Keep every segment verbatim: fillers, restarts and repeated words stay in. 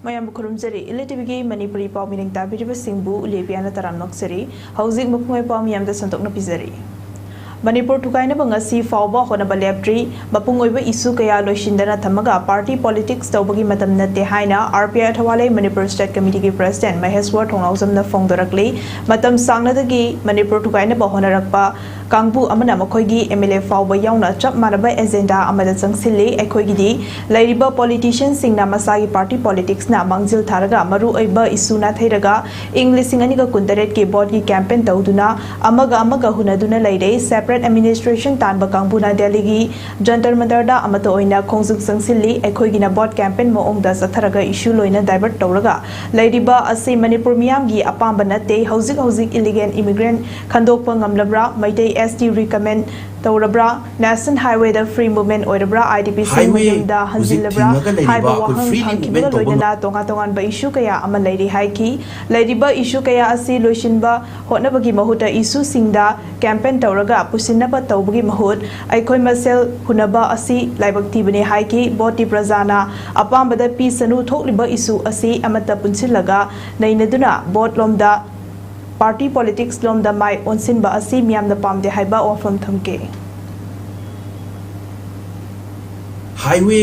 ꯃꯌꯥꯝꯕꯨ ꯈꯨꯔꯨꯝꯖꯔꯤ꯫ ꯏꯂꯤ ꯇꯤꯚꯤꯒꯤ ꯃꯅꯤꯄꯨꯔꯤ ꯄꯥꯎ ꯃꯤꯅꯤꯡ ꯇꯥꯕꯤꯔꯤꯕꯁꯤꯡꯕꯨ ꯎꯂꯦꯕꯤꯌꯥꯅ ꯇꯔꯥꯝꯅ ꯑꯣꯛꯆꯔꯤ꯫ ꯍꯧꯖꯤꯛ ꯃꯄꯨꯡ ꯑꯣꯏꯕ ꯄꯥꯎ ꯃꯤꯌꯥꯝꯗ ꯁꯟꯗꯣꯛꯅ ꯄꯤꯖꯔꯤ꯫ ꯃꯅꯤꯄꯨꯔ ꯊꯨꯒꯥꯏꯅꯕ ꯉꯁꯤ ꯐꯥꯎꯕ ꯍꯣꯠꯅꯕ ꯂꯦꯞꯇ꯭ꯔꯤ꯫ ꯃꯄꯨꯡ ꯑꯣꯏꯕ ꯏꯁꯨ ꯀꯌꯥ ꯂꯣꯏꯁꯤꯟꯗꯅ ꯊꯝꯃꯒ ꯄꯥꯔꯇꯤ ꯄꯣꯂꯤꯇꯤꯛꯁ ꯇꯧꯕꯒꯤ ꯃꯇꯝ ꯅꯠꯇꯦ ꯍꯥꯏꯅ ꯑꯥꯔ ꯄꯤ ꯑꯥꯏ ꯊꯧꯕꯥꯜ ꯂꯩ ꯃꯅꯤꯄꯨꯔ ꯁ꯭ꯇꯦꯠ ꯀꯃꯤꯇꯤꯒꯤ ꯄ꯭ꯔꯦꯁꯤꯗꯦꯟꯠ ꯃꯍꯦꯁ꯭ꯋꯔ ꯊꯣꯡꯅꯥꯎꯖꯝꯅ ꯐꯣꯡꯗꯣꯔꯛꯂꯤ꯫ ꯃꯇꯝ ꯁꯥꯡꯅꯗꯒꯤ ꯃꯅꯤꯄꯨꯔ ꯊꯨꯒꯥꯏꯅꯕ ꯍꯣꯠꯅꯔꯛꯄ ꯀꯥꯡꯕꯨ ꯑꯃꯅ ꯃꯈꯣꯏꯒꯤ ꯑꯦꯝ ꯑꯦꯜ ꯑꯦ ꯐꯥꯎꯕ ꯌꯥꯎꯅ ꯆꯞ ꯃꯥꯟꯅꯕ ꯑꯦꯖꯦꯟꯗꯥ ꯑꯃꯗ ꯆꯪꯁꯤꯜꯂꯤ꯫ ꯑꯩꯈꯣꯏꯒꯤꯗꯤ ꯂꯩꯔꯤꯕ ꯄꯣꯂꯤꯇꯤꯁꯤꯌꯟꯁꯤꯡꯅ ꯃꯁꯥꯒꯤ ꯄꯥꯔꯇꯤ ꯄꯣꯂꯤꯇꯤꯛꯁꯅ ꯃꯥꯡꯖꯤꯜ ꯊꯥꯔꯒ ꯃꯔꯨ ꯑꯣꯏꯕ ꯏꯁꯨ ꯅꯥꯊꯩꯔꯒ ꯏꯪ ꯂꯤꯁꯤꯡ ꯑꯅꯤꯒ ꯀꯨꯟꯇꯔꯦꯠꯀꯤ ꯚꯣꯠꯀꯤ ꯀꯦꯝꯄꯦꯟ ꯇꯧꯗꯨꯅ ꯑꯃꯒ ꯑꯃꯒ ꯍꯨꯟꯅꯗꯨꯅ ꯂꯩꯔꯦ꯫ ꯁꯦꯄꯔꯦꯠ ꯑꯦꯗꯃꯤꯅꯤꯁꯇ꯭ꯔꯦꯁꯟ ꯇꯥꯟꯕ ꯀꯥꯡꯕꯨꯅ ꯗꯦꯜꯂꯤꯒꯤ ꯖꯟꯇꯔ ꯃꯟꯇꯔꯗ ꯑꯃꯠꯇ ꯑꯣꯏꯅ ꯈꯣꯡꯖꯪ ꯆꯪꯁꯤꯜꯂꯤ꯫ ꯑꯩꯈꯣꯏꯒꯤꯅ ꯚꯣꯠ ꯀꯦꯝꯄꯦꯟ ꯃꯑꯣꯡꯗ ꯆꯠꯊꯔꯒ ꯏꯁꯨ ꯂꯣꯏꯅ ꯗꯥꯏꯚꯔꯠ ꯇꯧꯔꯒ ꯂꯩꯔꯤꯕ ꯑꯁꯤ ꯃꯅꯤꯄꯨꯔ ꯃꯤꯌꯥꯝꯒꯤ ꯑꯄꯥꯝꯕ ꯅꯠꯇꯦ꯫ ꯍꯧꯖꯤꯛ ꯍꯧꯖꯤꯛ ꯏꯂꯤꯒꯦꯟ ꯏꯃꯤꯒ꯭ꯔꯦꯟ ꯈꯟꯗꯣꯛꯄ ꯉꯝꯂꯕ꯭ꯔꯥ? ꯃꯩꯇꯩ ꯑꯦꯁ ꯇꯤ ꯔꯤꯀꯃꯦꯟ ꯇꯧꯔꯕ꯭ꯔꯥ? ꯅꯦꯁꯅꯦꯜ ꯍꯥꯏꯋꯦꯗ ꯐ꯭ꯔꯤ ꯃꯨꯚꯃꯦꯟ ꯑꯣꯏꯔꯕ꯭ꯔꯥ? ꯑꯥꯏ ꯗꯤ ꯄꯤꯁꯤꯡ Highway ꯃꯌꯨꯝꯗ ꯍꯧꯖꯤꯛ ꯍꯟꯖꯤꯜꯂꯕ꯭ꯔꯥ? ꯊꯤꯡꯉꯒ ꯂꯩꯔꯤꯕ ꯍꯥꯏꯕ ꯑꯩꯈꯣꯏ ꯋꯥꯍꯪ freely ꯊꯝꯈꯤꯕꯒ movement ꯇꯧꯕ ꯂꯣꯏꯅꯅ ꯇꯣꯉꯥꯟ ꯇꯣꯉꯥꯟꯕ ꯏꯁꯨ ꯀꯌꯥ ꯑꯃ ꯂꯩꯔꯤ ꯍꯥꯏꯈꯤ꯫ ꯂꯩꯔꯤꯕ ꯏꯁꯨ ꯀꯌꯥ ꯑꯁꯤ ꯂꯣꯏꯁꯤꯟꯕ ꯍꯣꯠꯅꯕꯒꯤ ꯃꯍꯨꯠꯇ ꯏꯁꯨꯁꯤꯡꯗ ꯀꯦꯝꯄꯦꯟ ꯇꯧꯔꯒ ꯄꯨꯁꯤꯟꯅꯕ ꯇꯧꯕꯒꯤ ꯃꯍꯨꯠ ꯑꯩꯈꯣꯏ ꯃꯁꯦꯜ ꯍꯨꯟꯅꯕ ꯑꯁꯤ ꯂꯥꯏꯕꯛ ꯊꯤꯕꯅꯤ ꯍꯥꯏꯈꯤ꯫ ꯚꯣꯠꯇꯤ ꯄ꯭ꯔꯖꯥꯅ ꯑꯄꯥꯝꯕꯗ ꯄꯤꯁꯅꯨ, ꯊꯣꯛꯂꯤꯕ ꯏꯁꯨ ꯑꯁꯤ ꯑꯃꯠꯇ ꯄꯨꯟꯁꯤꯜꯂꯒ ꯅꯩꯅꯗꯨꯅ ꯚꯣꯠ ꯂꯣꯝꯗ, ꯄꯥꯔꯇꯤ ꯄꯣꯂꯤꯇꯤꯛꯁ ꯂꯣꯝꯗ ꯃꯥꯏ ꯑꯣꯟꯁꯤꯟꯕ ꯑꯁꯤ ꯃꯤꯌꯥꯝꯅ ꯄꯥꯝꯗꯦ ꯍꯥꯏꯕ ꯋꯥꯐꯝ ꯊꯝꯈꯤ꯫ ꯍꯥꯏꯋꯦ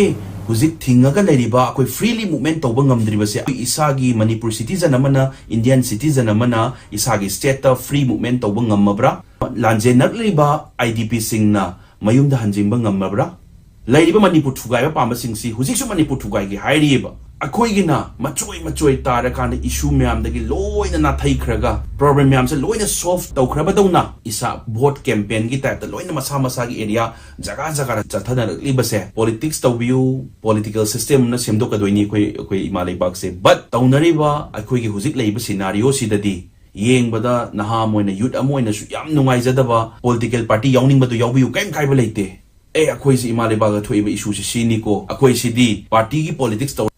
ꯍꯧꯖꯤꯛ ꯊꯤꯡꯉꯒ ꯂꯩꯔꯤꯕ, ꯑꯩꯈꯣꯏ freely movement ꯇꯧꯕ ꯉꯝꯗ꯭ꯔꯤꯕꯁꯦ, ꯑꯩꯈꯣꯏ ꯏꯁꯥꯒꯤ ꯃꯅꯤꯄꯨꯔ citizen ꯑꯃꯅ, Indian citizen ꯑꯃꯅ ꯏꯁꯥꯒꯤ stateꯇ free movement ꯇꯧꯕ ꯉꯝꯃꯕ꯭ꯔꯥ? ꯂꯥꯟꯖꯦꯟꯅꯔꯛꯂꯤꯕ ꯑꯥꯏ ꯗꯤ ꯄꯤꯁꯤꯡꯅ ꯃꯌꯨꯝꯗ ꯍꯟꯖꯤꯟꯕ ꯉꯝꯃꯕ꯭ꯔꯥ? ꯂꯩꯔꯤꯕ ꯃꯅꯤꯄꯨꯔ ꯊꯨꯒꯥꯏꯕ ꯄꯥꯝꯕꯁꯤꯡꯁꯤ ꯍꯧꯖꯤꯛꯁꯨ ꯃꯅꯤꯄꯨꯔ ꯊꯨꯒꯥꯏꯒꯦ ꯍꯥꯏꯔꯤꯑꯕ꯫ ꯑꯩꯈꯣꯏꯒꯤꯅ ꯃꯆꯣꯏ ꯃꯆꯣꯏ ꯇꯥꯔꯀꯥꯟꯗ issue ꯃꯌꯥꯝꯗꯒꯤ ꯂꯣꯏꯅ ꯅꯥꯊꯩꯈ꯭ꯔꯒ, problem ꯃꯌꯥꯝꯁꯦ ꯂꯣꯏꯅ solve ꯇꯧꯈ꯭ꯔꯕꯗꯧꯅ, ꯏꯁꯥ ꯚꯣꯠ campaignꯒꯤ typeꯇ ꯂꯣꯏꯅ ꯃꯁꯥ ꯃꯁꯥꯒꯤ area ꯖꯒꯥ ꯖꯒꯥꯗ ꯆꯠꯊꯅꯔꯛꯂꯤꯕꯁꯦ, politics ꯇꯧꯕꯤꯌꯨ, political system ꯑꯃ ꯁꯦꯝꯗꯣꯛꯀꯗꯣꯏꯅꯤ ꯑꯩꯈꯣꯏ, ꯑꯩꯈꯣꯏ ꯏꯃꯥ ꯂꯩꯕꯥꯛꯁꯦ꯫ But ꯇꯧꯅꯔꯤꯕ ꯑꯩꯈꯣꯏꯒꯤ ꯍꯧꯖꯤꯛ ꯂꯩꯔꯤꯕ scenarioꯁꯤꯗꯗꯤ ꯌꯦꯡꯕꯗ ꯅꯍꯥ ꯑꯃ ꯑꯣꯏꯅ, youth ꯑꯃ ꯑꯣꯏꯅꯁꯨ ꯌꯥꯝ ꯅꯨꯡꯉꯥꯏꯖꯗꯕ꯫ Political party ꯌꯥꯎꯅꯤꯡꯕꯗꯨ ꯌꯥꯎꯕꯤꯌꯨ, ꯀꯔꯤꯝ ꯀꯥꯏꯕ ꯂꯩꯇꯦ꯫ ꯑꯦ, ꯑꯩꯈꯣꯏꯁꯤ ꯏꯃꯥ ꯂꯩꯕꯥꯛꯇ ꯊꯣꯛꯏꯕ issueꯁꯤ ꯁꯤꯅꯤꯀꯣ, ꯑꯩꯈꯣꯏꯁꯤꯗꯤ partyꯒꯤ politics ꯇꯧꯔ